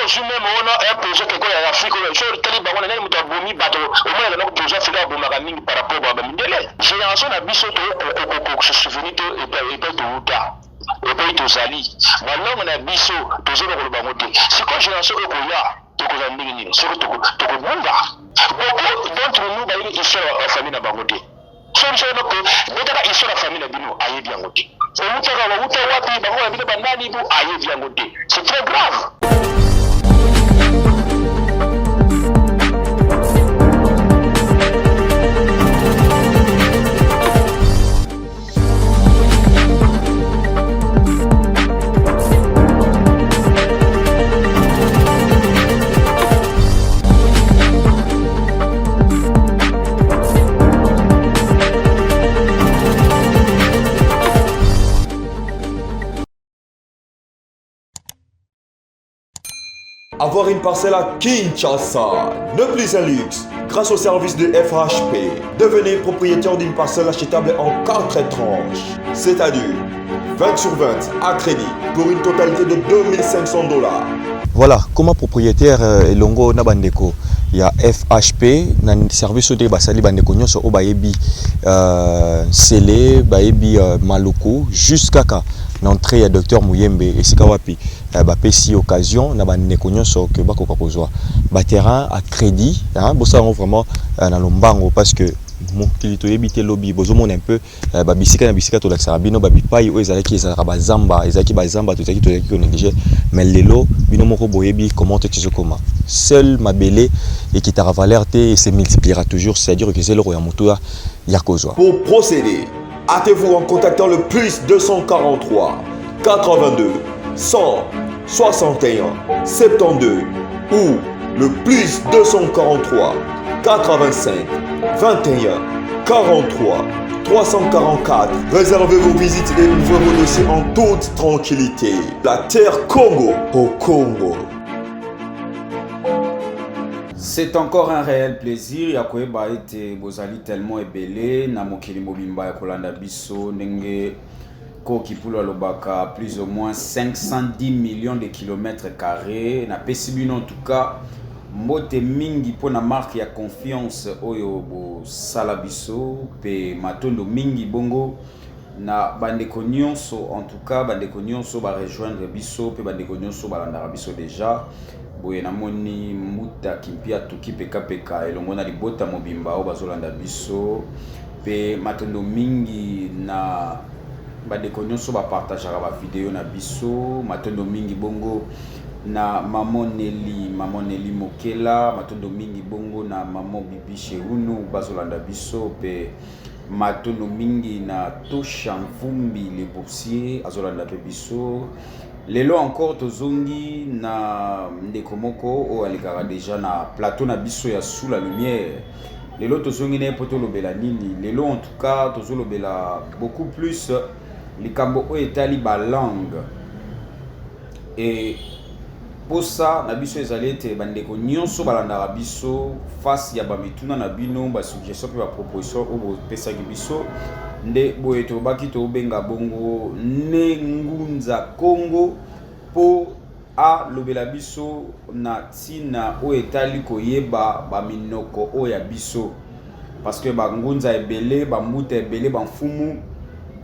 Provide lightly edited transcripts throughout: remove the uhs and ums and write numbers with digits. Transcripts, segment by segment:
ozwi meme wana un projet quelque ya Afrique oyo soki otali bango na nani moto abomi bato omonaka nako projet Afrique abomaka mingi par rapport ba mindele. Génération na biso to se souvenir te epai towuta, epai tozali, balongo na biso tozoba koloba yango te. Sikoyo génération oyo koya tokozala ndenge nini soki tokobunga? Beaucoup d'entre nous bayebi histoire ya famille na bango te. Soki biso oyeba ko betaka histoire ya famille na bino, ayebi yango te. Owutaka wawuta wapi, bango na bino banani, bo ayebi yango te. C'est très grave. Avoir une parcelle à Kinshasa n'est plus un luxe. Grâce au service de FHP, devenez propriétaire d'une parcelle achetable en 4 tranches, c'est-à-dire 20 sur 20 à crédit pour une totalité de 2500 $. Voilà, comment propriétaire elongo na bandeko ya FHP na service oyo basali bandeko nyonso oyo bayebi Nsele, bayebi Maluku, juste kaka na entrée ya docteur Muyembe, esika wapi bapesi occasion na bandeko nyonso ke bakoka kozwa baterrain à crédit, hein. Bosala yango vraiment na lombango parce que mokili toyebi te lobi. Bozomona un peu babisika na bisika tolakisaka bino, babipai oyo ezalaki, ezalaka bazamba, ezalaki bazamba, tozalaki konégliger, mais lelo bino moko boyebi comment te tozokoma. Seul mabele ekitaka valeur te et se multipliera toujours, c'est-à-dire que eza eloko ya motuya ya kozwa. Pour procéder, hâtez-vous en contactant le plus 243 82 161 72 ou le plus 243 85 21 43 344. Réservez vos visites et ouvrez vos dossiers en toute tranquillité. La terre Congo au Congo. C'est encore un réel plaisir ya koyeba ete bozali tellement ebele na mokili mobimba ya kolanda biso, ndenge Koki Pulu alobaka, plus ou moins 510 millions de kilomètres carrés. Napesi bino en tout cas mbote mingi mpona marque ya confiance oyo bosala biso, mpe matondo mingi bongo na bandeko nyonso, en tout cas bandeko nyonso barejoindre biso mpe bandeko nyonso balandaka biso déjà. Boye namoni Mbuta Kimpia Tuki Pekapeka elongo na libota mobimba oyo bazolanda biso, mpe matondo mingi na bandeko nyonso bapartageaka bavideo na biso. Matondo mingi bongo na mamo Neli, mamo Neli Mokela. Matondo mingi bongo na mamo Bibi Sheunu bazolanda biso, mpe matondo mingi na Tosha Mvumbi le boursier azolanda mpe biso. Lelo encore tozongi na ndeko moko oyo alekaka déjà na plateau na biso ya Sous la Lumière. Lelo tozongi na ye mpo tolobela nini? Lelo en tout cas tozolobela beaucoup plus likambo oyo etali balangue, e posa na biso ezali ete bandeko nyonso balandaka biso face ya bamituna na bino, basuggestion mpe baproposition oyo bopesaki biso. Nde boye tolobaki tobenga bongo ne Ngunza Congo mpo alobela biso na ntina oyo etali koyeba baminoko oyo ya biso, parce que bangunza ebele, bambuta ebele, bamfumu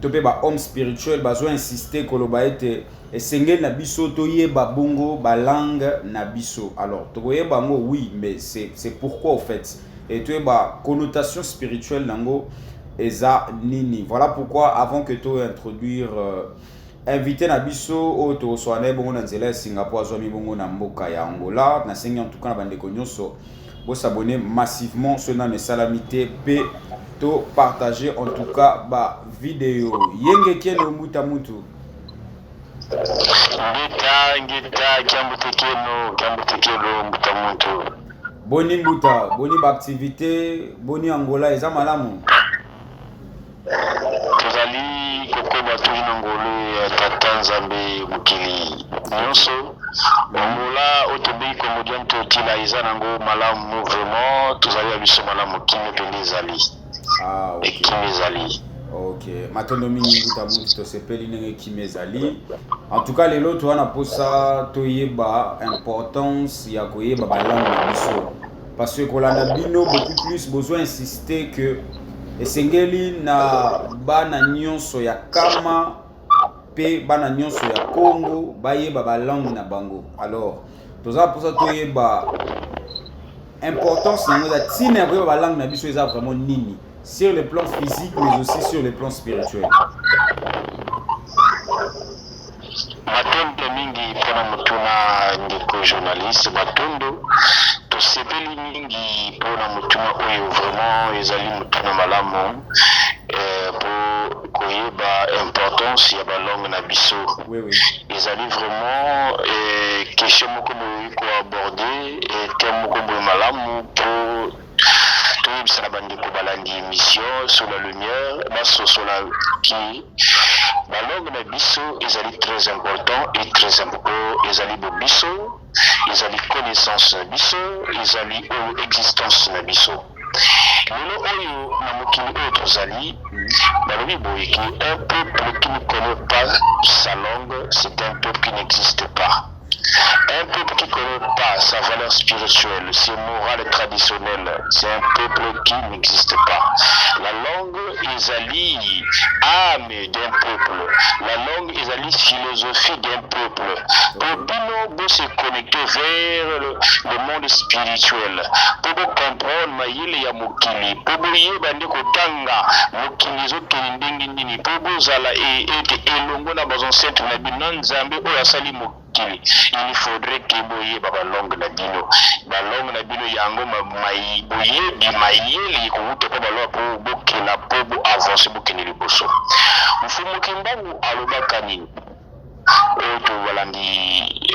to mpe bahomme spirituel bazo insiste koloba ete esengeli na biso toyeba bongo balangue na biso. Alors tokoyeba yango, oui, mais c'est pourquoi au fait, et toyeba connotation spirituelle nango eza nini. Voilà pourquoi, avant que to introduire invité na biso oyo tokoswala na ye bongo na nzela ya Singapour, azwami bongo na mboka ya Angola, nasengi en tout cas na bandeko nyonso bosabonner massivement soki nano esalami te, mpe to partager en tout cas bavideo. Yenge kieno, mbuta mutu. Ngita ngita, kiambu tekeno, kiambu tekelo, mbuta muntu. Boni mbuta, boni baactivité, boni Angola, eza malamu? Tozali kokoba toli na ngolu ya Tata Nzambe mokili nyonso. Angola oyo tobengi Kongo dia Ntotila eza nango malamu vraiment, tozali ya biso malamu, kimia mpenza ezali. Ah, ok. Ekimi ezali. Ok. Ok, matondo mingi mbuta muntu, tosepeli ndenge kimia ezali. En tout cas lelo toza na posa toyeba importance ya koyeba balangue na biso, parce que kolanda bino beaucoup plus bozo insister que esengeli na bana nyonso ya Kama mpe bana nyonso ya Congo bayeba balangue na bango. Alors toza mposa toyeba importance nango, eza ntina ya koyeba balangue na biso eza vraiment nini sur le plan physique mais aussi sur le plan spirituel? Matondo mingi mpona motuna, ndeko journaliste. Matondo, tosepeli mingi mpona motuna oyo. Vraiment ezali motuna malamu po koyeba importance ya balangue na biso. oui oui Ezali vraiment question moko boye koaborder, thème moko boye malamu po toyebisa na bandeko balandi émission Sur la lumière, basosola ki balangue na biso ezali très important et très important. Ezali bobiso, ezali connaissance na biso, ezali oyo existence na biso. Lelo oyo na mokili oyo tozali, balobi boye ke un peuple qui ne connaît pas sa langue, c'est un peuple qui n'existe pas. Un peuple qui ne connaît pas sa valeur spirituelle, ses morales traditionnelles, c'est un peuple qui n'existe pas. La langue ezali âme d'un peuple. La langue ezali philosophie d'un peuple. Pour bino bo se connecter vers le monde spirituel, pour comprendre mayele ya mokili, po boyeba nde kotanga mokili ezokende ndenge nini, po bozala ete elongo na bazancêtre na bino na Nzambe oyo asali mokili, il faudrait ke boyeba balangue na bino. Balangue na bino yango boyebi mayele ekowuta mpo baloba, po bokela, mpo boavance, bokende liboso. Mfumu Kimbangu alobaka nini? Oyo tobalandi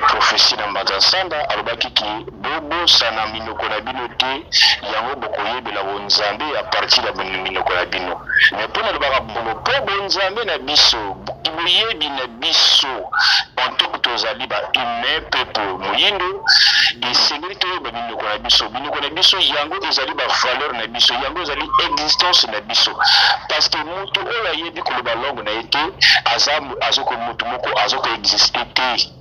prophétie na Mbanza Nsanda, alobaki ke bobosana minoko na bino te, yango bokoyebela bonzambe à partir ya minoko na bino. Mais mpo nalobaka bongo, mpo bonzambe na biso, boyebi na biso en tant que tozali bahumain, peuple moyindo, esengeli toyeba minoko na biso. Minoko na biso yango ezali bavaleur na biso, yango ezali existence na biso, parce que moto oyo ayebi koloba langue na ye te, aza azoko moto moko azokoexiste te.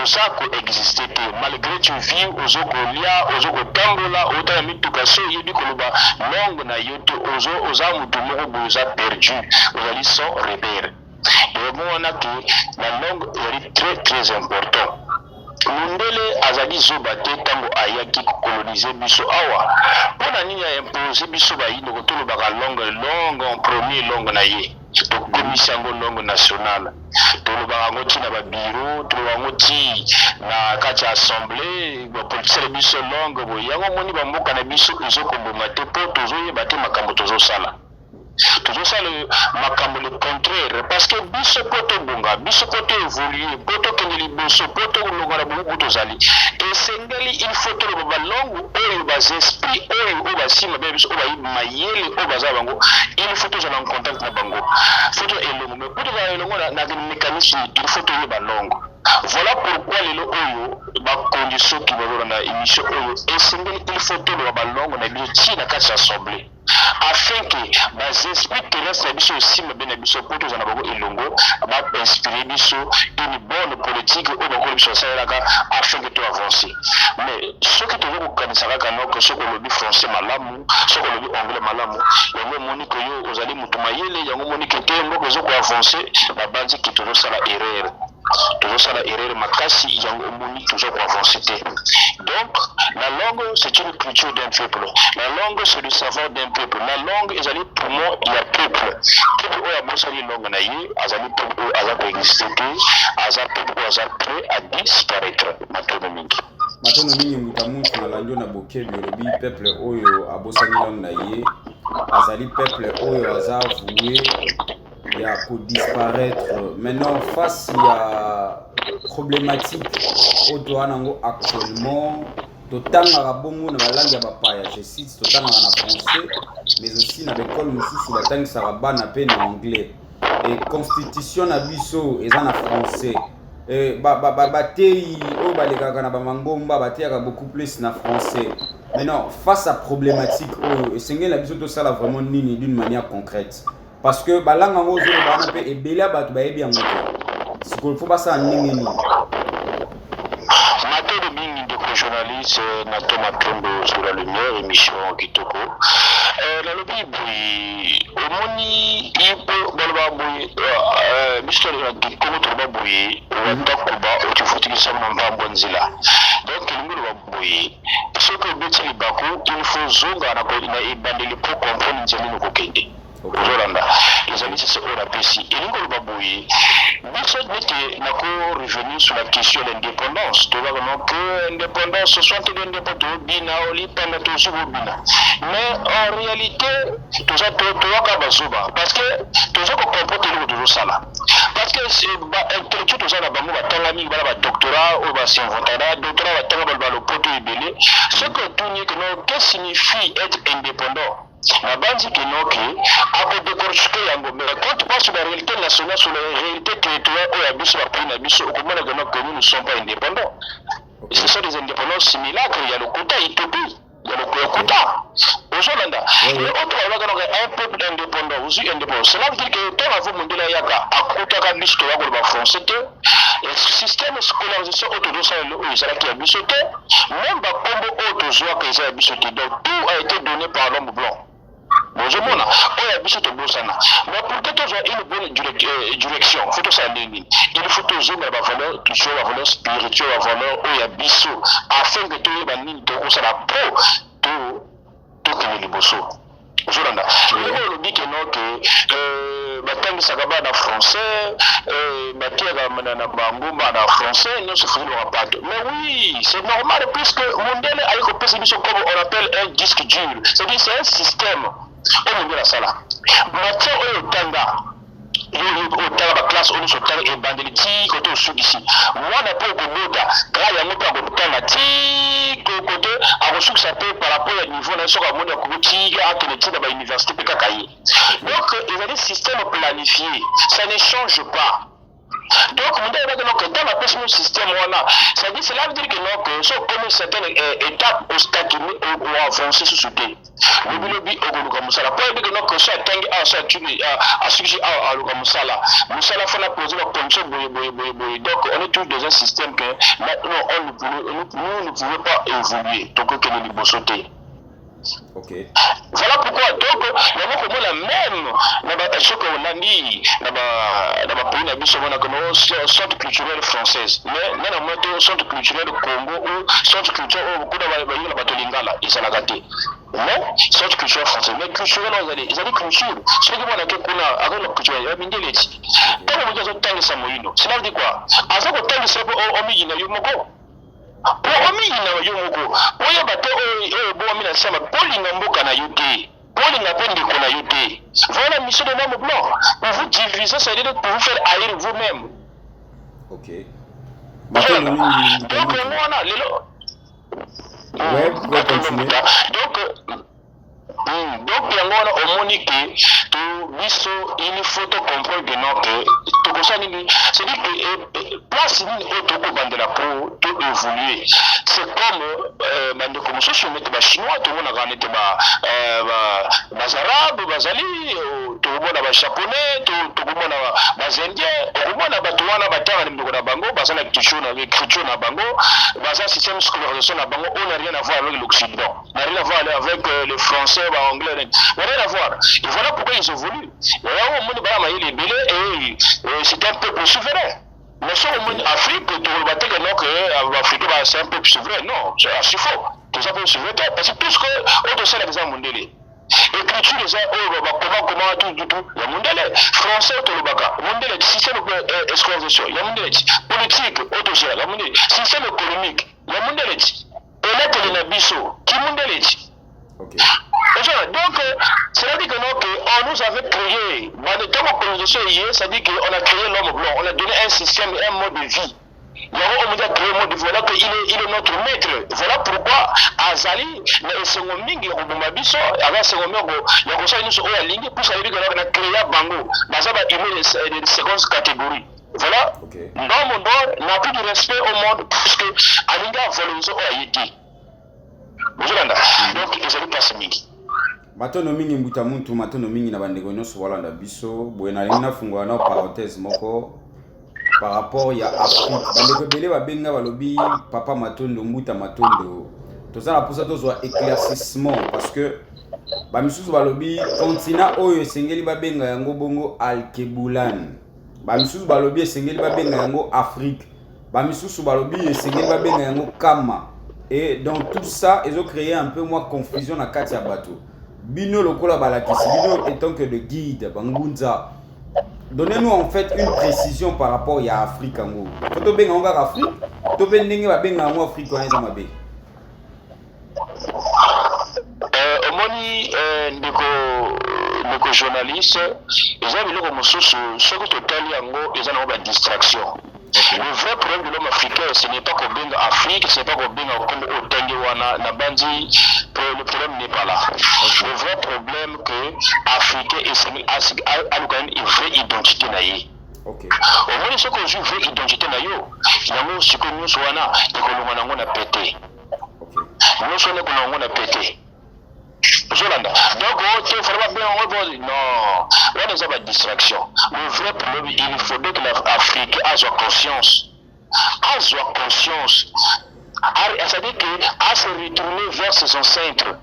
Oza koexiste te malgré tu vis, ozo kolia, ozo kotambola, otala mituka, so oyebi koloba langue na yo te, oza moto moko boye oza perdu, ozali sans repère. Yango wana ke la langue ezali très très important. Mondele azali zoba te. Ntango ayaki kokolonize biso awa, mpo na nini aimpose biso bayindo tolobaka langue en premier, langue na ye? Tokomisi yango langue nationale, tolobaka yango ti na babiro, tolobaka yango ti na kati ya assemblée, bapoliticien na biso langue boye. Yango omoni bamboka na biso ezokobonga te, mpo tozoyeba te makambo tozosala. Tozosala makambo le contraire, parce que biso mpo tobonga, biso mpo toévolue, mpo tokende liboso, mpo tolonga na boloko tozali, esengeli il faut toloba balangue oyo baesprit oyo basima bia biso, oyo bayebi mayele oyo baza bango. Il faut tozala en contact na bango, faut to elongo. Mais mpo tozala elongo na mécanisme, il faut toyeba langue. Voilà pourquoi lelo oyo bakonzi, soki bazolanda émission oyo, esengeli il faut toloba balangue na biso ti na kati ya assemblée, afin que baesprit terrestre na biso esimba be na biso, mpo tozala na bango elongo, bainspire biso une bonne politique oyo bakolo biso basalelaka, afin que to avance. Mais soki toza kokanisa kaka noko, soki olobi français malamu, soki olobi anglais malamu, yango omoni ke yo ozali motu mayele, yango omoni ke te mboka eza koavance, babandi ke tozosala erreur, tozosala erreur makasi. Yango omoni toza koavance te. Donc la langue, c'est une culture d'un peuple. La langue, c'est le savoir d'un peuple. La langue ezali poumon ya peuple. Peuple oyo abosani langue na ye azali peuple oyo aza koexiste te, aza peuple oyo aza prêt à disparaître. Matono mingi. Matono mingi, mbuta muntu. Nalandi yo na bokebi. Olobi peuple oyo abosani langue na ye azali peuple oyo aza voué ya kodisparaître. Maintenant, face ya problématique oyo toza nango actuellement, totangaka bongo na balangue ya bapaya, je cite, totangaka na français, mais aussi na baekole mosusu batangisaka bana mpe na anglais, et constitution na biso eza na français. Bateyi oyo balekaka na bamangomba bateyaka beaucoup plus na français. Maintenant, face à problématique oyo, esengeli na biso tosala vraiment nini d'une manière concrète? Parce que balangue yango ozoloba wana mpe, ebele ya bato bayebi yango te. Sikoyo fo basala ndenge nini? Matondo mingi, ndeko journaliste na to matondo sur la lumière, émission kitoko. Nalobi boye, omoni mpo baloba boye, biso na Kongo toloba boye: watakuba otifutikisa na mbambo nzela. Donc elingi oloba boye, soki obeti libaku, il faut zonga na ebandeli mpo comprendre nzela nini okokende. Ozolanda, ezali sese oyo napesi. Elingi koloba boye, biso nete nako revenir sur la question de l'indépendance. Tolobaka no que indépendance, 62 indépendance, tobina olipanda, tozwi kobina, mais en réalité toza toyaka bazoba, parce que toza kocomprendre eloko tozosala, parce que baintellectuel toza na bango, batanga mingi, bana badoctorat oyo basinventana doctorat, batanga, baloba lopoto ebele. Soki otuni ke no, que signifie être indépendant, nabanzi ke no ke akodécortiquer yango. Mais quand tu penses sur la réalité nationale, sur la réalité territoriale oyo ya biso, bapays na biso, okomona ke no que nous ne sommes pas indépendants. Ce sont des indépendances simulacres, ya lokuta, utopie ya lokuta. Ozolanda, oyo balobaka noke un peuple indépendant, ozwi indépendant, cela veut dire que ntango avo mondele ayaka, akutaka biso toya koloba français te, système scolarisation oyo tozosala lelo oyo ezalaki ya biso te, même bakombo oyo tozwaka eza ya biso te. Donc tout a été donné par l'homme blanc. Bozomona, oyo ya biso tobosana. Mais pour que tozwa une bonne direction, faut tosala ndenge nini? Il faut tozongela bavaleur culturelle, bavaleur spirituelle, bavaleur oyo ya biso, afin que toyeba nini tokosala po tokende liboso. Ozolanda, ndenge olobi ke no ke batangisaka bana français, batiaka na bango bana français nyonso, fozoloka pato. Mais oui, c'est normal, puisque mondele ayi kopesa biso comme on appelle un disque dur, c'est-à-dire c'est un système oyo mondele asala. Matière oyo otanga, otanga baclasse oyo nyonso, otanga ebandeli ti kote osukisi. Mwana mpe okobota kaka yango mpe akotanga ti kote akosukisa mpe par rapport ya niveau na ye. Soki amoni akoki ti akende ti na bauniversité mpe kaka ye. Donc ezali système planifié, ça ne change pas. Donc mondele ayebaki noke ntango apesi mo système wana, c'est-à-dire, cela veut dire que noke so okomi certaine étape, ostagner, oavance susu te. Lobilobi okoluka mosala, po yebi ke noke so atangi awa, so asukisi awa, aluka mosala. Mosala fana pose bacondition boye boye boye boye. Donc on est toujours dans un système que non, on ne pouvait, nous ne pouvons pas évoluer, tokokende liboso te. Voilà pourquoi donc yango komona même na soki olandi na bapays na biso, omonaka no centre culturel française, mais nga na mona te centre culturel Congo ou centre culturel oyo kuna bayinga bato lingala, ezalaka te. Mais centre culturel français, mais culturel oyo ezali culture. Soki mwana ke kuna akona culturel ya mindele ti ntango moto azotangisa moyindo, cela veut dire quoi? Aza kotangisa mpo omiyina yo moko, po omiyina yo moko, oyeba te oyo ebowami na nsama, polinga mboka na yo te, polinga mpe ndeko na yo te. Voilà la mission de l'homme blanc: pour vous diviser, c'est-à-dire pour vous faire haïr vous-même. Donc yango wana lelo. Ouais, vous pouvez continuer. Donc yango wana omoni ke to biso, il faut to comprendre que non, ke tokosala nini, c'est-à-dire que place nini oyo tokobandela po to évoluer. C'est comme bandeko mosusu nete bachinois, tomonaka nete baarabe bazali, tokomona bajaponais, tokomona baindien. Okomona bato wana batanga na minoko na bango, baza na culture na écriture na bango, baza système scolarisation na bango oyo n'a rien à voir avec l'Occident, n'a rien à voir avec les Français, baanglais, n'a rien à voir. Et voilà pourquoi ils évoluent. Yango omoni bana mayele ebele et c'est un peuple souverain. Mais soki omoni Afrique, tokoloba te ke non, ke Afrique c'est un peuple souverain. Non, c'est faux. Toza peuple souverain te, parce que tout ce que oyo tosalaka eza mondele. Écriture eza oyo bakoma koma tout tout ya mondele. Français oyo tolobaka, mondele. Système scolarisation ya mondele ti. Politique oyo tozelaka, mondele. Système économique ya mondele ti. Elateli na biso ki mondele ti. Donc, c'est-à-dire que non, que on nous avait créé, dans colonisation, c'est-à-dire qu'on a créé l'homme blanc, on a donné un système, un mode de vie. Yango oyo a créé mode de vie, voilà que il est notre maître. Voilà pourquoi azali na esengo mingi ya koboma biso, aza esengo mingi ya kosala nyonso oyo alingi, puisque ayebi ke na créa bango, baza ba humain de seconde catégorie. Voilà. L'homme noir n'a plus de respect au monde, puisque alingi avaloriser oyo aye te. Ozolanda, Merci mingi. Matondo mingi mbuta muntu, matondo mingi na bandeko nyonso balanda biso. Boye nalingi nafungola na parenthèse moko par rapport ya Afrique. Bandeko ebele babenga, balobi: "Papa Matondo, mbuta Matondo, toza na mposa tozwa éclaircissement", parce que bamisusu balobi continent oyo esengeli babenga yango bongo Alkebulan, bamisusu balobi esengeli babenga yango Afrique, bamisusu balobi esengeli babenga yango Kama. Et donc tout ça ezocréer un peu moins confusion na kati ya bato. Bino lokola balakisi bino, étant que de guide bangunza, donnez-nous en fait une précision par rapport ya Afrique yango. Faut tobenga yango kaka Afrique to mpe ndenge babenga yango Afrique wana eza mabe? Omoni, ndeko journaliste, eza biloko mosusu soki totali yango, eza nango badistraction. Le vrai problème de l'homme africain, ce n'est pas kobenga Afrique, ce n'est pas kobenga kombo otangi wana na bandi. Le problème n'est pas là. Le vrai problème, que africain esengeli aluka une vraie identité na ye. Omoni, soki ozwi vraie identité na yo, yango sikoyo nyonso wana ekolonga nango na pete. Nyonso wana ekolonga yango na pete. Ozolanda? Donc o te fala babenga yango non, wana eza badistraction. Le vrai problème, il faudrait que l'Afrique azwa conscience, azwa conscience, c'est-à-dire que à se retourner vers ses ancêtres,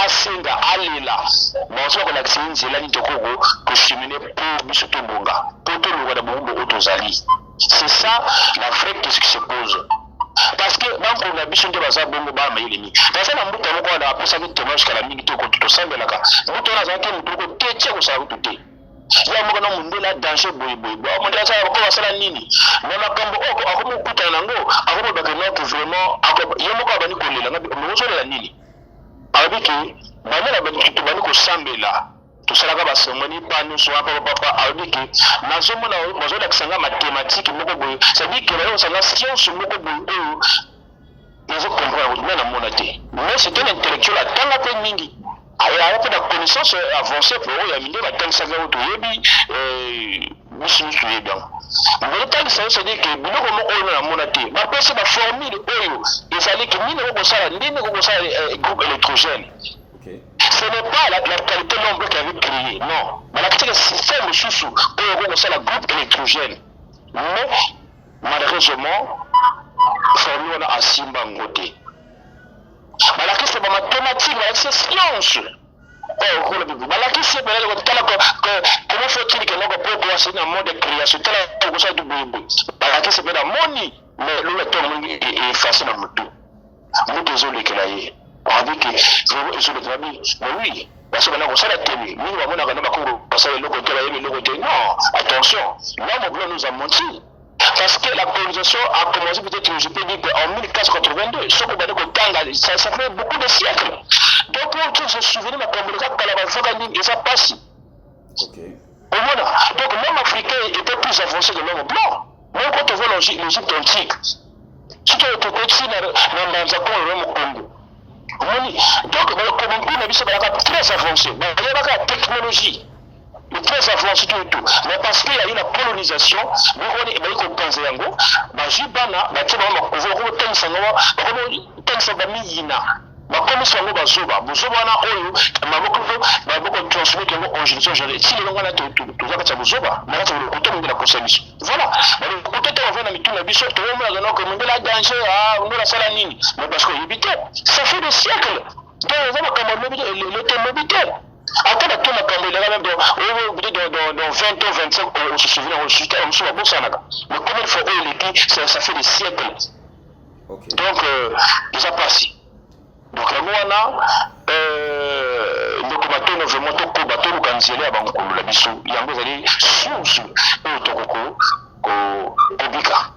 asenga, alela banso, bakolakisa ye nzela nini tokoko kocheminer mpo biso tobonga, mpo tolongwa na bowumbu oyo tozali. C'est ça la vraie question qui se pose, parce que bankolo na biso nde baza bongo, bana mayele mingi. Baza na mbuta moko wana apesaki témoignage kala mingi te. Tosambelaka mbuta wana, azalaki motu moko te tia kosala kutu te ya moko na mondele danger boyeboye. Mondele asala ko basala nini na makambo oyo akomi kokutana nango, akomobaka noke vraiment ye moko abandi kolela. Nga ozolela nini? Alobi ke banda na tobandi kosambela, tosalaka baseremoni pa nyonso wana, papa papa, alobi ke nazomona bazolakisa nga mathématique moko boye, c'est-à-dire ke bazolakisa nga science moko boye oyo nazo comprendre nga, namona te. Mais c'est un intellectuel, atanga mpe mingi, aya mpe na connaissance avancée po oyo ya mindele batangisaka oyo toyebi biso nyonso, toyebi yango. Ngolotangisa yo, c'est-à-dire ke biloko moko oyo namona te, bapesi baformule oyo ezali ke nini ekokosala, ndenge ekokosala groupe électrogène. Ce n'est pas la qualité l'homme qui avait créé, non. Balakisi ke système mosusu oyo ekokosala groupe électrogène, mais malheureusement formule wana asimba yango te. Balakisi bamathématique, balakisi science oyo kola bibi, balakisi ye pelele kotala comment faut-il que noko po koasali na mode de création, tala kosala tu boyeboye. Balakisi mpe na moni, mais lola ntongo mingi efase na motu, motu ezolekela ye, abi ke vraiment ezolekela bi. Mais oui, baso bana kosala tebe mingi, bamonaka na bakongo basala eloko te, bayebi eloko te. Non, attention, l'homme blanc nous a menti, parce que la colonisation a commencé peut-être, je peux dire, en 1482. Ce qu'on ça fait beaucoup de siècles. Donc, pour se souvenir, makambo kala bafaka nini, eza pasi. Omona, donc l'homme africain était plus avancé que l'homme blanc. Même quand on voit l'Égypte antique, soki tokoti na mbanza kongo, l'homme Congo, omoni, donc bakomonkulu na biso balaka très avancé, bayebaka technologie très avancé, tout et tout. Mais parce qu'il y a eu la colonisation, biloko ebali kopanza yango, bazwi bana, batie bango makovo, bakotangisa yango, bakotangisa bamiyina, bakomisi yango bazoba. Bozoba wana oyo maboko maboko transmettre yango en génération génération. Ti lelo wana toza kati ya bozoba, na kati ya lokuta mondele akosa biso. Voilà, balokuta te bavanda mitu na biso, tokomonaka noko mondele a danger, mondele asala nini, mais parce que oyebi te, ça fait des siècles. Donc eza makambo alobi te, lelo te, lobi te. Ata bato makambo eleka, même peut-être dans 20 ans, 25, on se souvient, on se mosusu babosanaka, mais combien de fois oyo eleki, ça fait des siècles. Donc eza pasi. Donc yango wana, ndeko Matono, vraiment tokoba toluka nzela ya bankolo na biso. Yango ezali source oyo tokoko kobika.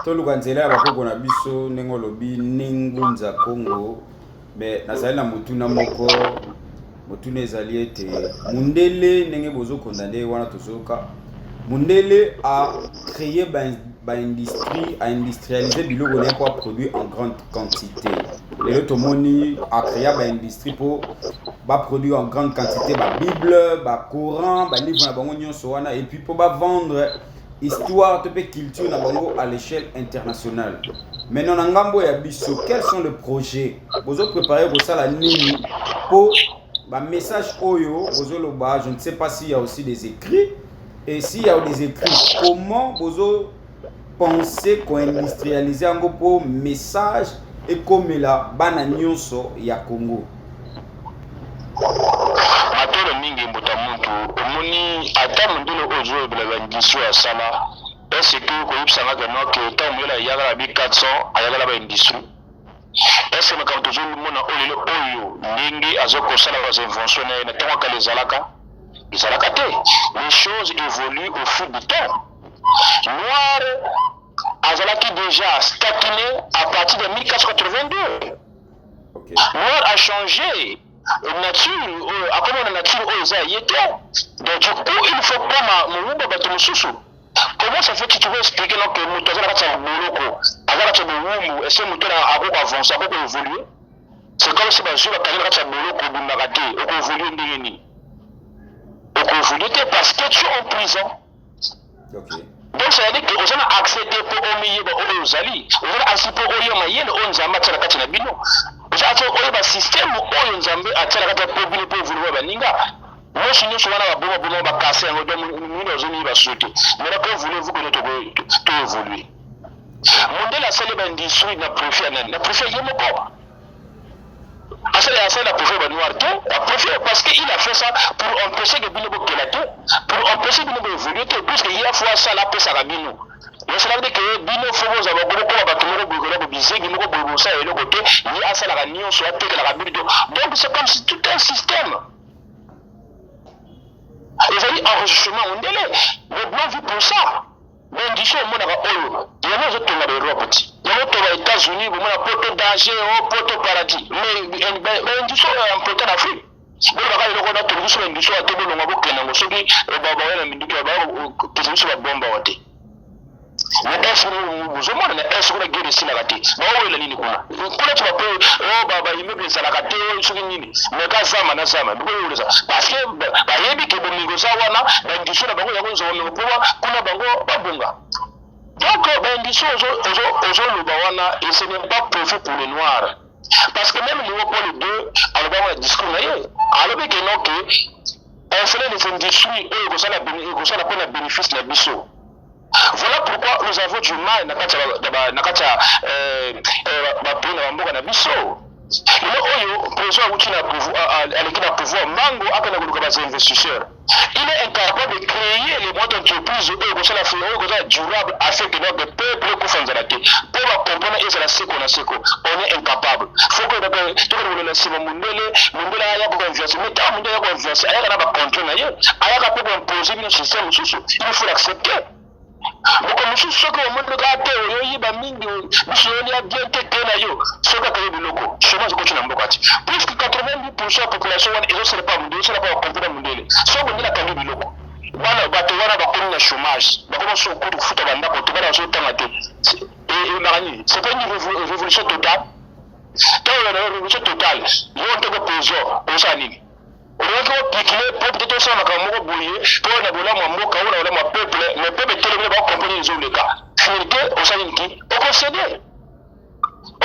Toluka nzela ya bakoko na biso, ndenge olobi, Nengunza Congo. Me nazali na motuna moko. Motuna ezali ete mundele, ndenge bozokonda nde wana tozoyoka, mundele a créé baindustrie, aindustrialiser biloko na ye mpo aproduire en grande quantité. Lelo tomoni acréa baindustrie mpo baproduire en grande quantité babible, bacoran, balivre na bango nyonso wana, et puis mpo bavendre histoire to mpe culture na bango à l'échelle internationale. Maintenant, na ngambo ya biso, quels sont les projets bozopréparer kosala nini? Po ba message oyo bozoloba, je ne sais pas s'il y a aussi des écrits, et s'il y a des écrits, comment bozo penser koindustrialiser yango mpo message ekomela bana nyonso ya Congo? Matolo mingi, mbuta muntu. Omoni, ata mondele oyo ozoyebela baindustrie asala, est-ce que koyebisanga ke no ke ntango mondele ayaka na bi 400, ayaka na baindustrie? Est-ce makambo tozomona oyo lelo oyo, ndenge aza kosala bainvention na ye, na ntango akala ezalaka te? Les choses évoluent au fil du temps. Noir azalaki déjà taquiné à partir de 1482. Noir a changé nature oyo akoma na nature oyo eza ye te. Donc du coup, il faut koma mowumba bato mosusu. Comment ça fait que tu peux expliquer non que moto aza na kati ya boloko, aza kati ya bowumbu? Ese moto akoko avancer, akoko évoluer? C'est comme si bazwi bakangi na kati ya boloko, obimaka te. Okoévoluer ndenge nini? Okoévoluer te parce que tu es en prison. Donc ça veut dire que oza na accès te mpo omiyeba oyo ozali, oza na accès mpo oyeba mayele oyo Nzambe atia na kati na bino, oza accès oyeba système oyo Nzambe atia na kati ya mpo bino mpo évoluer. Baninga nyonso nyonso wana baboma boma bakase yango. Donc mino azomiyeba so te. Maintenant, que voulez-vous que to évoluer? Mondele asali baindustrie na profit ya nani? Na profit ye moko. Asali na profit banoir te, profit, parce que il a fait ça pour empêcher que bino bokela te, pour empêcher bino boévoluer te, puisque ye afo asala, apesaka bino. Mais cela veut dire que bino fo bozala bokoma bato moko boye, kola bobizengi moko boye, bosala eloko te. Ye asalaka nyonso, atekelaka bino. Donc c'est comme si tout un système ezali enrichissement mondele. Le blanc vit pour ça. Baindustrie omonaka oyo, yango ezotonga baEurope ti yango tonga États-Unis. Bomona poto danger o poto paradis, mais baindustrie oyo importe na Afrique, bolobaka eloko wana. Tongi biso baindustrie oyo te, bolonga bokende yango. Soki baya na minduki, bakopesa biso babomba wa te. Na Est bozomona, na Est kuna guerre esilaka te. Baowela nini kuna? Kuna ti bape oyo baimmeuble ezalaka te, soki nini, mais ka zama na zama bikoyoleza, parce que bayebi ke bomengo eza wana. Baindustrie na bango yango ezwa bomengo mpo kuna bango babonga. Donc baindustrie ozoloba wana, et ce n'est pas profit pour les Noirs, parce que même Léopold II alobaka na discours na ye, alobi ke non, ke installer les industries oyo ekosala mpona bénéfice na biso. Voilà pourquoi nous avons du mal na kati ya bapays, na bamboka na biso. Lelo oyo président awuti na aleki na pouvoir, mbango akenda koluka bainvestisseur. Il est incapable de créer les moyens d'entreprise oyo ekosala, oyo ekozala durable, afin que notre peuple ekufa nzala te, mpo bacomprendre ezala seko na seko. On est incapable. Faut tokende kolela nsima mondele. Mondele aya koinfluence, mais ntango mondele aya koinfluence, ayaka na bacontrôle na ye, ayaka mpe koimpose bino système mosusu. Il faut l'accepter. Moko mosusu, soki omoni kaka te oyoyiba mingi, biso yolia bien te te na yo. Soki akoyi biloko, chômage ekoti na mboka ti puisque 90 % ya population wana ezosala pa mondele, ezosala pa bakompe na mondele. Soki mondele akangi biloko, bana bato wana bakomi na chômage, bakoma so kutu kofuta bandako te, bana bazotanga te. Emaka nini? C'est pas une révolution totale? Ntango na révolution totale, yo ntoko président osala nini? Olobaki opikile po peut-être osala makambo moko boye mpo na bolamu ya mboka oyo, na bolamu ya peuple, mais peuple etelemi, bakomprendre ezoleka finalité. Osali nini? Okocéder,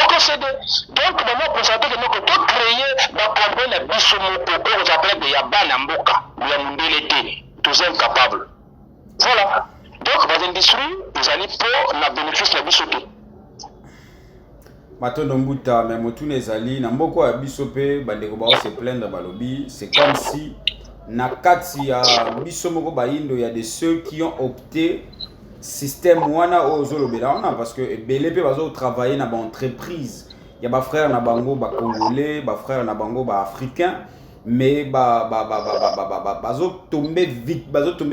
okocéder. Donc bango akosala te ke moko tocréer bakomprendre na biso moko oyo kozala peut-être ya bana mboka ya mondele te. Toza incapable. Voilà. Donc baindustrie ezali mpo na bénéfice na biso te. Matondo mbuta. Me motuna ezali na mboka ya biso mpe bandeko bao se plaindre, balobi c'est comme si na kati ya biso moko bayindo ya de ceux qui ont opté système wana oyo ozolobela wana, parce que ebele mpe bazotravailler na baentreprise ya bafrère na bango bacongolais, bafrère na bango baafricain, mais bazotombe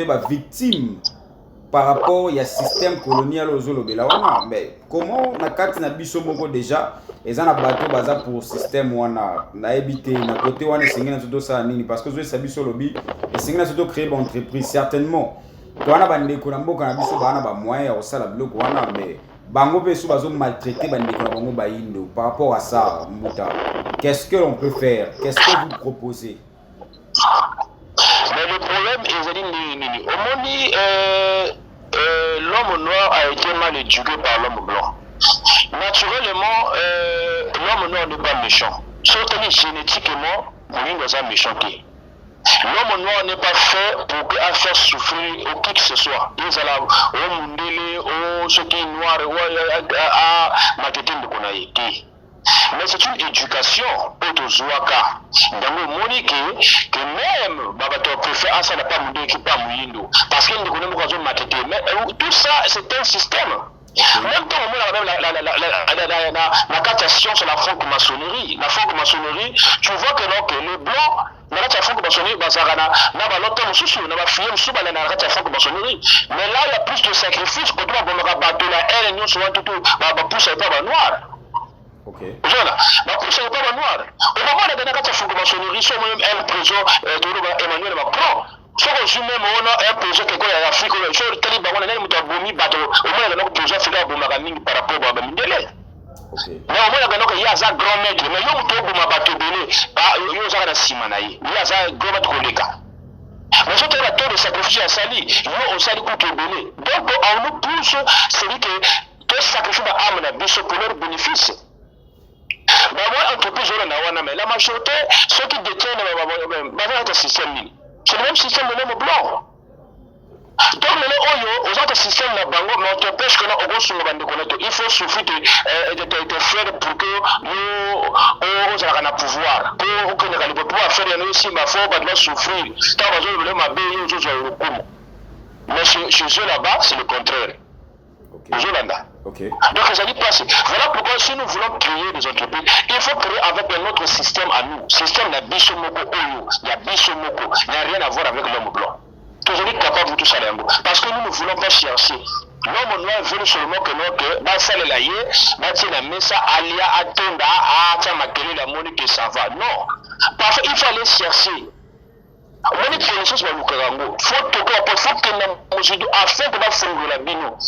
bavictime par rapport ya système colonial oyo ozolobela wana. Mais comment na kati na biso moko déjà eza na bato baza pour système wana? Nayebi te na côté wana esengeli na biso tosala nini, parce que ozoyesa biso, olobi esengeli na biso tocréer baentreprise. Certainement to wana bandeko na mboka na biso baa na bamoyen ya kosala biloko wana, mais bango mpe so bazomaltraiter bandeko na bango bayindo. Par rapport à ça, mbuta, qu'est-ce que l'on peut faire? Qu'est-ce que vous proposez? Mais le problème ezali ndenge nini? Omoni, l'homme noir a été mal éduqué par l'homme blanc. Naturellement, l'homme noir n'est pas méchant. Soki génétiquement Moyindo aza méchant te. L'homme noir n'est pas fait pour que a faire souffrir ou qui que ce soit, ezala o mundele o soki noir o a matete ndeko na ye te. Mais c'est une éducation oyo tozwaka yango. Omoni ke même babato ya préfère asala pa mondele ki pa moyindo, parce que ndeko nde moko azomatete. Mais tout ça, c'est un système. Même temps, omonaka même na kati ya science, la franc-maçonnerie. La franc-maçonnerie, tu vois que non, que les blancs na kati ya franc-maçonnerie bazalaka na balota mosusu, na bafie mosusu balanda na kati ya franc-maçonnerie. Mais là, il y a plus de sacrifice koto babomaka bato na haine nyonso wana, tutu bapusa epa banoir. Ozona bapusa epa banoir. Okomonaka na kati ya franc-maçonnerie, so omoni un président, toloba Emmanuel Macron, soki ozwi même wana un président kekola ya Afrique oyo, so otali bango na nani moto abomi bato, omonaka noko président Afrique abomaka mingi par rapport ba bamindele. Mais omonaka noko ye aza grand maître, mais yo moto oboma bato ebele, yo ozaka na nsima na ye, ye aza grand maître koleka. Mais soki toyeba taux de sacrifice asali, yo osali kutu ebele. Donc on nous pousse celui que tosacrifie baâme na biso pour leur bénéfice. Bamwa entreprise oyo na wana, mais la majorité, ceux qui détiennent, baza kaka système nini? C'est le même système de l'homme blanc. Donc lelo oyo oza ta système na bango, mais on t'empêche que na okosunga bandeko na te. Il faut souffrir te faire pour que yo ozalaka na pouvoir, po okendeka libo, po affaire yango esimba, fo bato basouffrir. Ntango bazolobele mabe, yo ozozwa lokumu. Mais chez eux là-bas, c'est le contraire. Ozolanda? Donc ezali mpasi. Voilà pourquoi, si nous voulons créer des entreprises, il faut créer avec un autre système à nous, système na biso moko, oyo ya biso moko, n'a rien à voir avec l'homme blanc. Tozali capable tosala yango, parce que nous ne voulons pas chercher. L'homme noir veut seulement que no ke basalela ye, batie na mesa, alia, atonda, atia makelele, amoni que ça va. Non, parfois il faut aller chercher. Omoni, connaissance balukaka yango, faut tokoka po faut kenda mozindo afin ke bafungola bino,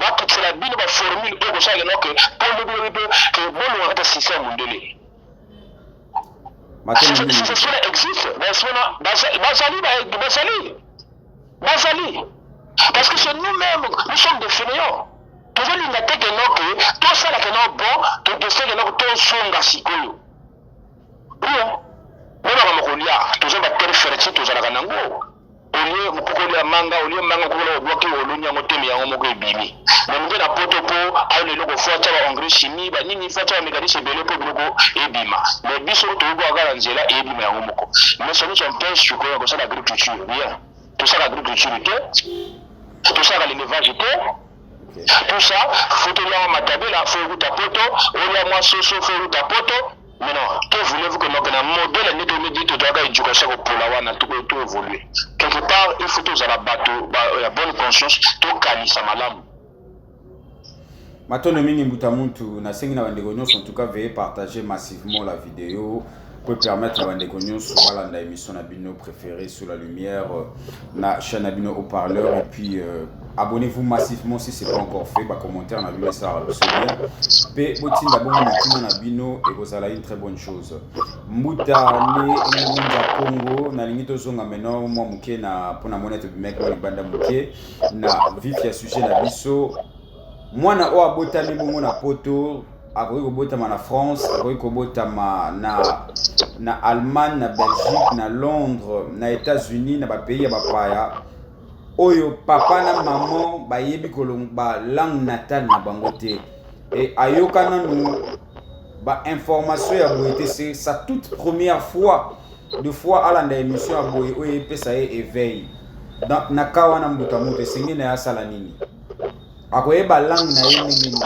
bakitela bino baformule oyo kosalaka no ke mpo lobi lobi mpe ke bolongaka ta système mondele. Cela existe, bazali, bazali, bazali, parce que c'est nous-mêmes, nous sommes des fainéants. Tozolinga te ke no ke tosalaka no bon, todestin ke no tozonga sikoyo rien. Mpe kolia, toza baterre fertile, tozalaka nango. Olie mokoko, olia manga, olie manga, kokola, obwaki, oloni yango, teme yango moko ebimi. Mais moke na poto, mpo ayona eloko, fo atya ba engrais chimie, banini, fo atya bamécanisme ebele mpo biloko ebima. Mais biso toyebwaka na nzela, eyebima yango moko. Mais ça nous empêche sikoyo ya kosala agriculture bien. Tosala agriculture te, tosalaka l'élevage te. Tout ça, faut tolia matabela, fo ekuta poto, olia mwa soso, fo ekuta poto. Mais non, que voulez-vous que donc na modèle nde tomedi, tozalaka éducation kopola wana, to évoluer quelque part? Il faut tozala bato ya bonne conscience, tokanisa malamu. Matondo mingi, mbuta muntu. Nasengi na bandeko nyonso, en tout cas, veuillez partager massivement la vidéo pour permettre na bandeko nyonso balanda émission na bino préférée, Sous la lumière, na chaîne na bino haut-parleur. Et puis abonnez-vous massivement si c'est pas encore fait. Bacommentaire na bino esalaka biso bien, mpe botinda bongo mituna na bino, ekozala une très bonne chose. Mbuta ne Ngunza Congo, nalingi tozonga maintenant mwa moke na mpona mona tobimaki mwa libanda moke na vif ya sujet na biso. Mwana oyo abotami bongo na poto, akoki kobotama na France, akoki kobotama na Allemagne, na Belgique, na Londres, na États-Unis, na bapays ya bapaya, oyo papa na mama bayebi koloba langue natale na bango te, e ayoka nanu bainformation ya boye te, c'est sa toute première fois de fois alanda émission ya boye oyo epesa ye éveil. Donc na ka wana, mbuta moto, esengeli na ye asala nini? Akoyeba langue na ye ndenge nini?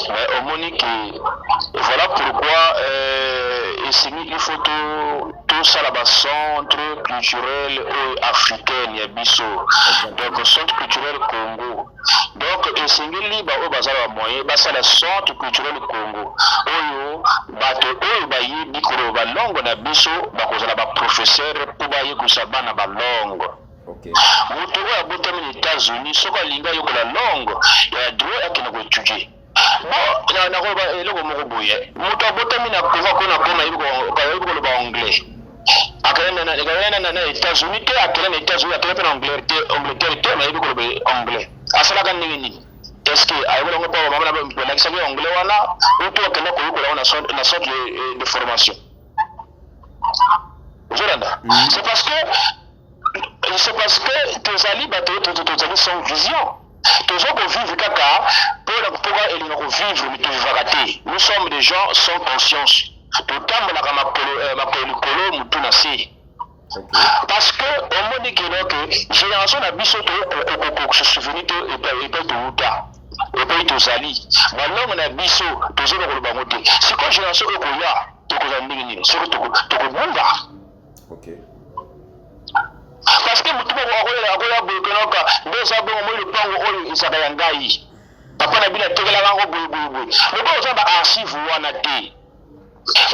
Mais omoni ke voilà pourquoi esengi, il faut tosala bacentre culturel oyo africaine ya biso, donc centre culturel Congo. Donc esengeli baoyo baza na bamoyen basala centre culturel Congo, oyo bato oyo bayebi koloba balongo na biso bakozala baprofesseur mpo bayekolisa bana balongo. Moto oyo abotami na États-Unis, soki alingi ayekola langue ya droit, akende koétudie. Bon, nakoloba eloko moko boye: moto abotami na Congo, akona koma ayebi koloba anglais, akende na États-Unis te, akende na États-Unis, akende mpe na Angleterre te, nayebi koloba anglais, asalaka ndenge nini? Est ce que ayekola yango mpo bamama na balakisaki anglais wana ou to akenda koyekola yango na centre de formation? Ozolanda? C'est parce que tozali bato tozali sans vision. Toza kovivre kaka mpona mpoka elinga kovivre, mais tovivaka te. Nous sommes des gens sans conscience. Totambolaka makolo likolo, motu na se, parce que omoni keno ke génération na biso se souvenir te epai towuta, epai tozali, balongo na biso tozoba koloba yango te. Sikoyo génération oyo koya, tokozala ndenge nini soki tokobunga? Parce que motu moko akoya boye, kenoka nde eza bongo, moi lopango oyo ezalaka ya ngai, papa na bino atekelaka yango boye boye boye. Lokola oza ba archive wana te,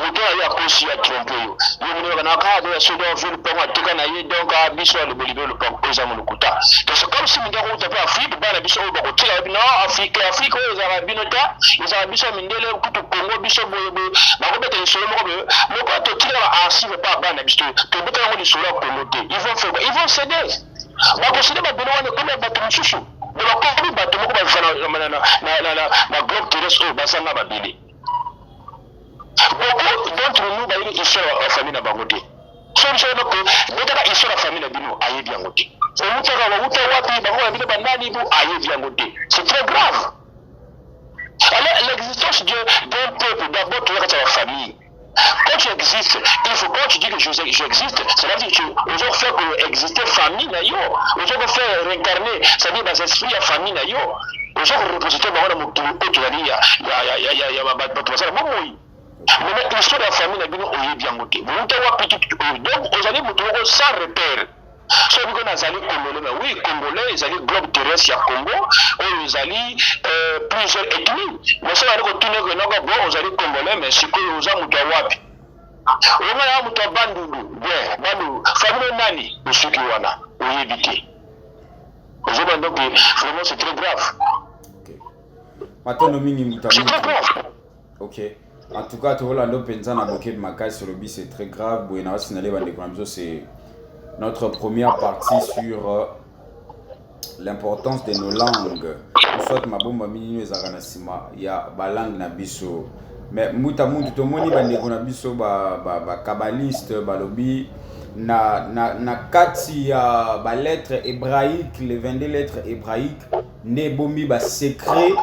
moto na ye akosi, ya trompe yo. Yo moneka na kaka ya soki avi lopango ateka na ye, donc biso alobeli be lopango oyo eza molokuta. Donc c'est comme si mindele akouta mpe Afrique, bana biso oyo bakotika bino Afrique, Afrique oyo ezalaka bino te, ezalaka biso ya mindele. Kutu Congo biso boye boye, bakobeta lisolo moko boye. Lokola totika ba archive pa bana biso, tobeta yango lisolo ya Congo te. Ils vont faire, ils vont céder, bakocéder babilo wana ekomi ya bato mosusu. Donc bakomi bato moko baviva na globe terrestre oyo bazanga babele. Beaucoup d'entre nous bayebi histoire ya famille na bango te. So biso donc betaka histoire ya famille na bino, ayebi yango te. Outaka, bauta wapi, bango na bino banani, bu ayebi yango te. C'est très grave. Alors l'existence d'un peuple, d'abord toza kati ya bafamille. Quand tu existes, il faut, quand tu dis que j'existe, ça veut dire que tu ozo faire que exister famille na yo, ozo ko faire réincarner, c'est-à-dire bas esprit ya famille na yo, ozo ko représenter bango na mokili oyo tozali ya bato basala bomoi. Mais histoire ya famille na bino, oyebi yango te, bouta wapi. Donc ozali moto moko sans repère. Soki ko nazali congolais, mais oui, congolais ezali globe terrestre ya Congo oyo ezali plusieurs ethnies. Mais soki ali kotuna ke noko, bon, ozali congolais, mais sikoyo oza moto ya wapi? Onga na moto ya Bandundu. Bien, Bandundu, famille nani? Osuki wana, oyebi te. Ozoba. Donc vraiment, c'est très grave. Matondo mingi, mbuta. C'est très grave. Ok, en tout cas tolanda mpenza na bokebi makasi. Olobi c'est très grave. Boye na basinale bandeko na biso, c'est notre première partie sur l'importance de nos langues, soit mabomba minino ezalaka na nsima ya balangue na biso. Mais mbuta muntu, tomoni bandeko na biso bakabaliste ba balobi na kati ya balettre hébraïque, les 22 lettres hébraïques nde ebombi basecret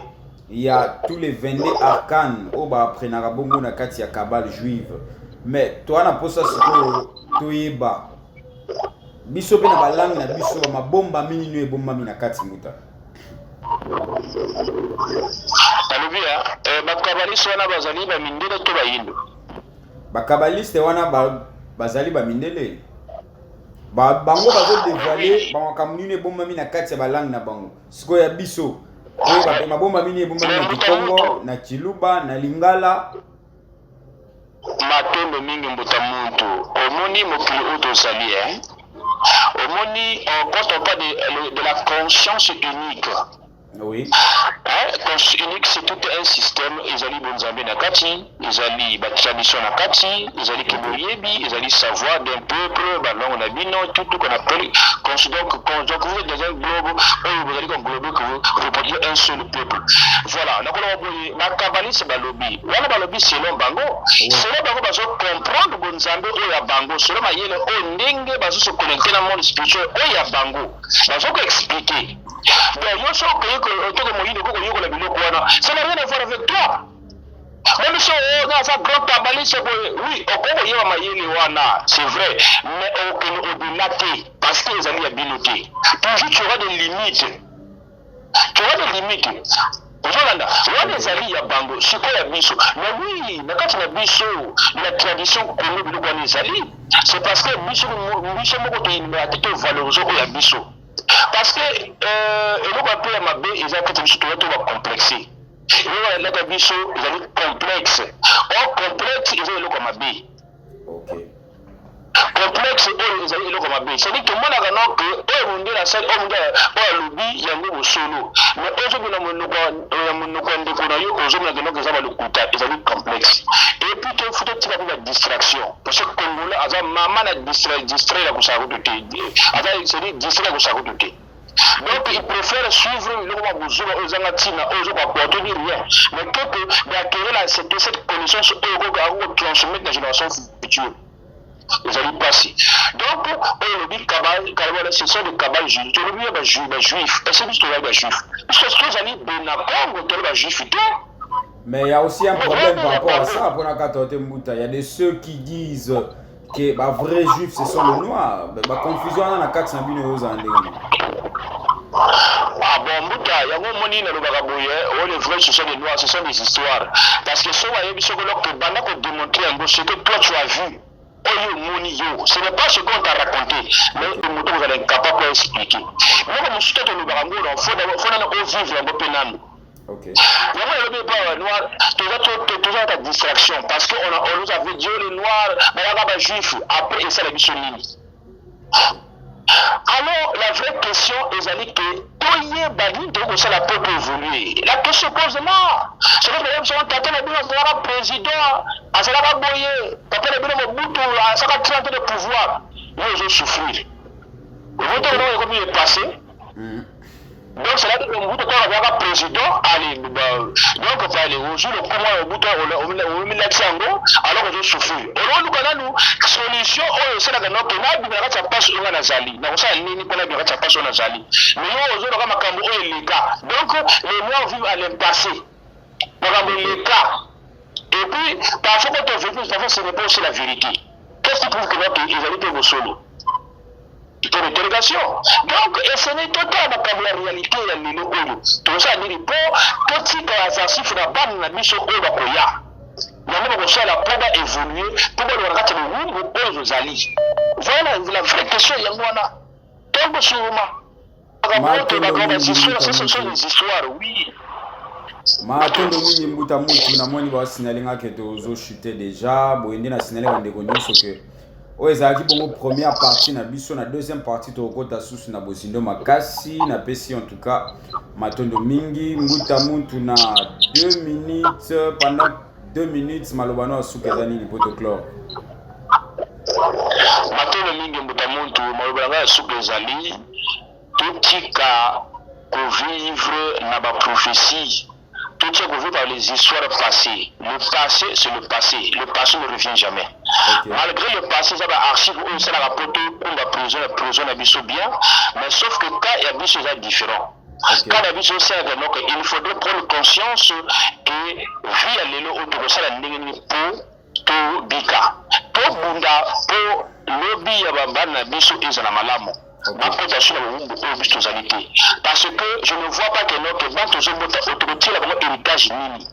ya tous les 22 arcanes oyo baaprenaka bongo na kati ya kabbale juive. Mais toa na mposa sikoyo toyeba biso mpe na balangue na biso, bamabomba minino ebombami na kati, mbuta. Nalobi ya bakabaliste wana bazali bamindele to bayindo? Bakabaliste wana bazali bamindele. Bango bazodévoiler bamakambo nini ebombami na kati ya balangue na bango. Sikoyo ya biso, toyeba mabomba nini ebombami na Kikongo, na Chiluba, na Lingala. Matondo mingi, mbuta muntu. Omoni mokili oyo tozali, omoni, quand on parle de la conscience unique, hein, conscience unique, c'est tout un système. Ezali bonzambe na kati, ezali batradition na kati, ezali ke boyebi, ezali savoir d'un peuple, balongo na bino, tout tout qu'on appelle. Donc vous êtes dans un globe oyo bozali koenglober que vous représentez un seul peuple. Voilà, nakoloba boye: bakabaliste balobi wana, balobi selon bango, selon bango bazo comprendre bonzambe oyo ya bango, selon mayele oyo ndenge bazo se connecter na monde spirituel oyo ya bango, bazo koexpliquer. Donc yo so okoyi otoko moyindo, okoki koyekola biloko wana, ça n'a rien à voir avec toi. Même so oyo naza grand kabaliste boye, oui, okoki koyeba mayele wana, c'est vrai, mais okende au-delà te, parce que ezali ya bino te. Toujours tu auras des limites, tu auras des limites. Ozolanda? Wana ezali ya bango. Sikoyo ya biso, mais oui, na kati na biso, na tradition Congo, biloko wana ezali. C'est parce que biso moko toyindaka te tovaloriser oyo ya biso, parce que eloko ya mpe ya mabe eza kati biso, toza to bacomplexe. Eloko yalaka biso ezali complexe. Or complexe eza eloko ya mabe. Complexe oyo ezali eloko ya mabe, c'est-à-dire tomonaka no ke oyo mondele asali, oyo mondele oyo alobi yango bosolo, mais ozomona monoko ya monoko ya ndeko na yo, ozomona ke noko eza balokuta. Ezali complexe. Et puis tofu totika mpe badistraction, parce que congolais aza mama na distrait, distrait ya kosala kutu te. Aza, c'est-à-dire distrait ya kosala kutu te. Donc il préfère suivre biloko ba buzoba oyo ezanga ntina, oyo ezo koapporter ni rien, mais que d'acquérir la cette connaissance oyo okoki kotransmettre na génération future. Ezali mpasi. Donc oyo olobi kabale, ce sont des cabales juives. Tolobi ya bajuif, est ce biso tozali bajuif? Biso tozali bena Congo, toli bajuif te. Mais il y a aussi un problème par rapport à ça, pour la Il y a de ceux qui disent que les vrais juifs, ce sont les noirs. La confusion, on a 400 000 euros en ligne. Ah bon, mbuta, yango omoni nalobaka boye, oyo les vrais, ce sont des noirs, ce sont des histoires. Parce que soki bayebi, soki oloko banda kodémontrer yango, ce que toi tu as vu, oyo omoni yo, ce n'est pas ce qu'on t'a raconté, mais moto kozala incapable pour expliquer. Moko mosusu te, tolobaka yango, faut nano ovivre yango mpe nano. Yango elobi epa noir, toza ta distraction, parce que on nous avait dit les noirs bayaka bajuif. Après esala biso nini? Alors la vraie question ezali ke toyeba nini tokoki kosala mpo toévolue. La question pose là, soki toyebi biso, tata na bino azalaka président, azalaka boye, papa na bino Mobutu azalaka 30 de pouvoir, yo ozosouffrir, ovotokono ekomi epassé. Donc c'est là que Mobutu ntango azalaka président, allez, donc allez, ozwi lokumu ya Mobutu, omilakisi yango, alors ozosouffrir. Ololuka nanu solution oyo esalaka noke nabima na kati ya mpasi oyo nga nazali, nakosala nini mpo nabima kati ya mpasi oyo nazali? Mais yo ozoloka makambo oyo eleka. Donc les noirs vivent à l'impassé, makambo eleka. Et puis parfois quand on vécu, parfois ce n'est pas aussi la vérité. Qu'est-ce qui prouve que noke ezali mpe bosolo pour interrogation? Donc esengeli totala makambo ya réalité ya lelo oyo. Tokosala nini mpo totika asasif na bana na biso oyo bakoya? Yango bakosala mpo baévolue, mpo baloba na kati ya lowumbu oyo tozali. Voilà la vraie question, yango wana tokosunguma makambo, ce sont des histoires, oui. Matondo mingi, mbuta mutu. Namoni basignaler nga ke tozochute déjà. Boye nde na signaler bandeko nyonso ke oyo ezalaki bongo première partie na biso. Na deuxième partie tokokɔta susu na bozindo makasi. Napesi en tout cas matondo mingi, mbuta mutu. Na 2 minutes, pendant 2 minutes, maloba no asuka eza nini po toclore? Matondo mingi, mbuta muntu. Maloba na ngai ya suka ezali: totika kovivre na baprophétie, totika kovivre par les histoires passées. Le passé, c'est le passé, le passé ne revient jamais. Malgré le passé eza baarchive oyo esalaka po tokumba prison na prison na biso bien, mais sauf que cas ya biso eza différent. Cas na biso osalaka, donc il faudrait prendre conscience que vie ya lelo oyo, tokosala ndenge nini po tobika, tobunda mpo lobi ya babana na biso ezala malamu, bakota so na bowumbu oyo biso tozali te? Parce que je ne vois pas que noke bana tozobota, tokotiela bango héritage nini?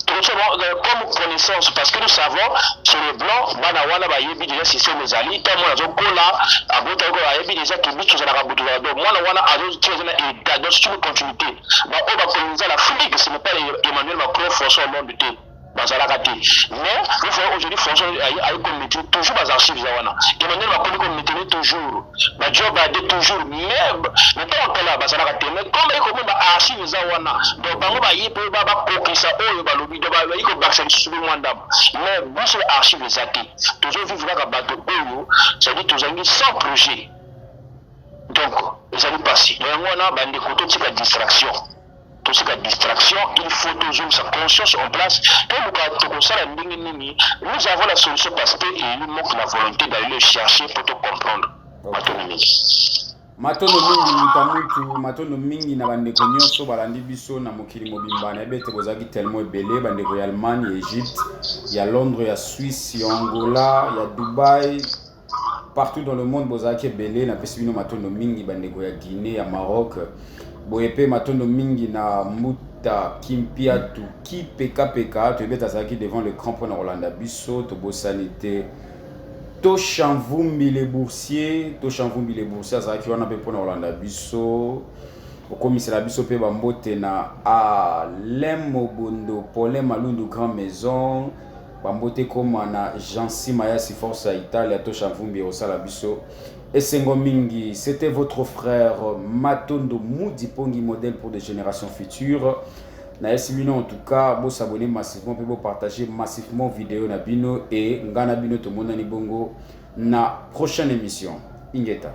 Tokotiela bango comme connaissance? Parce que nous savons, sur le blanc, bana wana bayebi déjà système ezali. Ntango mwana azokola, abota, ayebi déjà ke biso tozalaka butu. Donc mwana wana azotia eza na héritage, donc c'est une continuité. Baoyo bakoloniza l'Afrique, ce n'est pas Emmanuel Macron, François Hollande te, bazalaka te. Mais vous voyez aujourd'hui, François aye komaintenir toujours baarchives eza wana, Emmanuel Macron komaintenir toujours, baJoe Biden toujours. Mais na ntango kala bazalaka te, mais comme aye komona baarchive eza wana, donc bango baye mpe bakokisa oyo balobi, donc bayi kobakisa lisusu mpe mwa ndambo. Mais biso archive eza te, tozovivre kaka bato oyo, c'est-à-dire tozangi sans projet. Donc ezali mpasi. Yango wana bandeko, totika distraction, tosika distraction. Il faut tozongisa conscience en place, toluka tokosala ndenge nini. Nous avons la solution, parce que il manque la volonté d'aller le chercher pour te comprendre. Matondo mingi. Matondo mingi, muta mutu. Matondo mingi na bandeko nyonso balandi biso na mokili mobimba. Nayebi ete bozalaki tellement ebele, bandeko ya Allemagne, ya Égypte, ya Londres, ya Suisse, ya Angola, ya Dubai, partout dans le monde bozalaki ebele. Napesi bino matondo mingi, bandeko ya Guinée, ya Maroc. Boye mpe matondo mingi na mbuta Kimpiatu Kipekapeka, toyebi ete azalaki devant l'écran mpona kolanda biso. Tobosani te Toshanvumbi le boursier. Toshanvumbi le boursier azalaki wana mpe mpona kolanda biso. Okomisela biso mpe bambote na Alain Mobondo, Paulin Malundu, Grand Maison. Bambote ekóma na Jansi Mayasi, Force ya Italia. Toshanvumbi ekosala biso esengo mingi. C'était votre frère Matondo Mudi Pongi, modèle pour des générations futures. Nayesi bino en tout cas bosabonner massivement mpe bopartager massivement vidéo na bino. E ngai na bino tomonani bongo na prochaine émission. Ingeta.